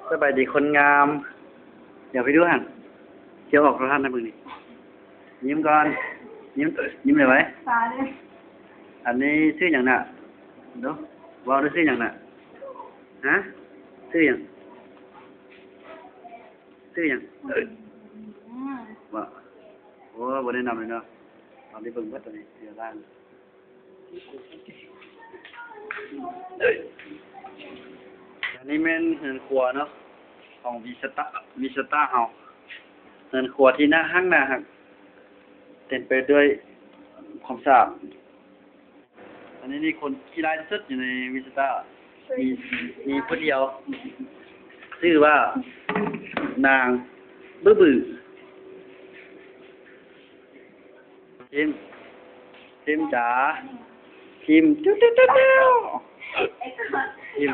ສະບາຍດີຄົນງາມ. ດຽວໄປດູຫັ້ນ ດຽວອອກໂທລະທັດໃຫ້ເບິ່ງນີ້. ຍິ້ມກ່ອນ. ຍິ້ມ ຍິ້ມໄດ້ໄວ. ຕາເດ້. ອັນນີ້ຊື່ຫຍັງນະ? ດູ ເວົ້າດູ ຊື່ຫຍັງນະ? ຮະ? ຊື່ຫຍັງ? ຊື່ຫຍັງ? ອືມ ວ່າ ໂອ້ ບໍ່ແນະນຳເລີຍເນາະ. ເອົາໄປເບິ່ງເບິດໂຕນີ້ ດຽວລ້າງ. ອັນນີ້ແມ່ນເຮືອນຄົວເນາະ ຂອງວິສະຕາ ວິສະຕາເຮົາ. ເຮືອນຄົວທີ່ໜ້າຮັກ ໜ້າຮັກ ເຕັມໄປດ້ວຍຄວາມສະອາດ. ອັນນີ້ນີ້ຄົນຂີ້ຮ້າຍທີ່ສຸດຢູ່ໃນວິສະຕາ ມີ ມີຜູ້ດຽວ ຊື່ວ່ານາງບືບື. ພິມ ພິມຈ໋າ ພິມ ຕິວ ຕິວ ຕິວ ຕິວ ພິມ.